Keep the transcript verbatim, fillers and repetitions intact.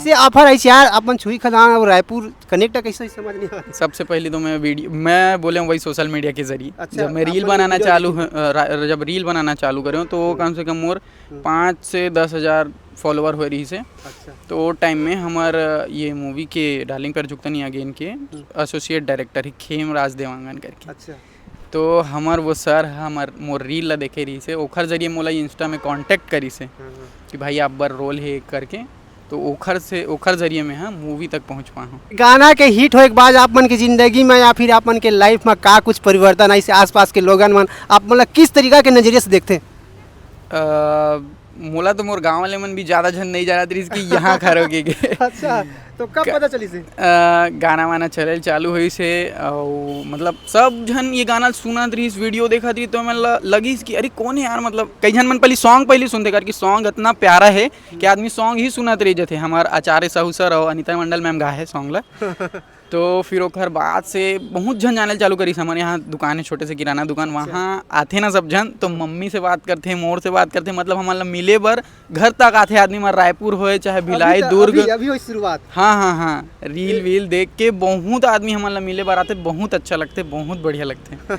से ऑफर है यार, अपन छुई खदान और रायपुर कनेक्ट है, कैसे समझ नहीं आया? सबसे पहले तो मैं वीडियो, मैं बोले हूँ वही सोशल मीडिया के जरिए। अच्छा, जब मैं रील बनाना चालू, अ, रा-, जब रील बनाना चालू करे हूँ, तो वो कम से कम मोर हम्म। पाँच से दस हज़ार फॉलोअर हुए रही से। अच्छा। तो वो टाइम में हमार ये मूवी के डार्लिंग प्यार झुकता नहीं अगेन के हम्म। एसोसिएट डायरेक्टर ही खेम राज देवांगन करके। अच्छा। तो हमार वो सर ह हमार मोर रील ला देखे रही से, ओखर जरिए मोला इंस्टा में कॉन्टैक्ट करी से हाँ, हाँ। कि भाई आप बर रोल है करके। तो ओखर से, ओखर जरिए में हाँ मूवी तक पहुँच पाए हूँ। गाना के हिट होए के बाद आप मन के जिंदगी में या फिर आप मन के लाइफ में का कुछ परिवर्तन आइस? आसपास के लोगन मन आप मन ला किस तरीका के नजरिए से देखथे? अ, मोला तो मोर गांव वाले मन भी ज्यादा झन नहीं जानत रहिस कि यहाँ खरो के, के। अच्छा, तो कब क-, पता चलिस हे? अ, गाना वाना चलल चालू होइस हे, अउ मतलब सब झन ये गाना सुनत रहिस, वीडियो देखत रहिस, तो मन ल-, लगिस कि अरे कौन है यार, मतलब कई झन मन पहली सॉन्ग पहली सुनथे, करके सॉन्ग इतना प्यारा है कि आदमी सॉन्ग ही सुनत रह जथे। हमार आचार्य साहू सर और अनिता मंडल मैम गा है सॉन्ग ला। तो फिर ओखर बाद से बहुत झन जानल चालू करिस, हमर यहाँ दुकान है छोटे से किराना दुकान, अच्छा। वहाँ आथे ना सब झन, तो मम्मी से बात करथे, मोर से बात करथे, मतलब हमन ला मिले बर घर तक आथे आदमी, मन रायपुर होए चाहे अभी भिलाई, त-, दुर्ग। अभी, अभी होई शुरुआत। हाँ, हाँ, हाँ, रील ए- वील देख के बहुत आदमी हमन ला मिले बर आथे, बहुत अच्छा लगथे, बहुत बढ़िया लगथे।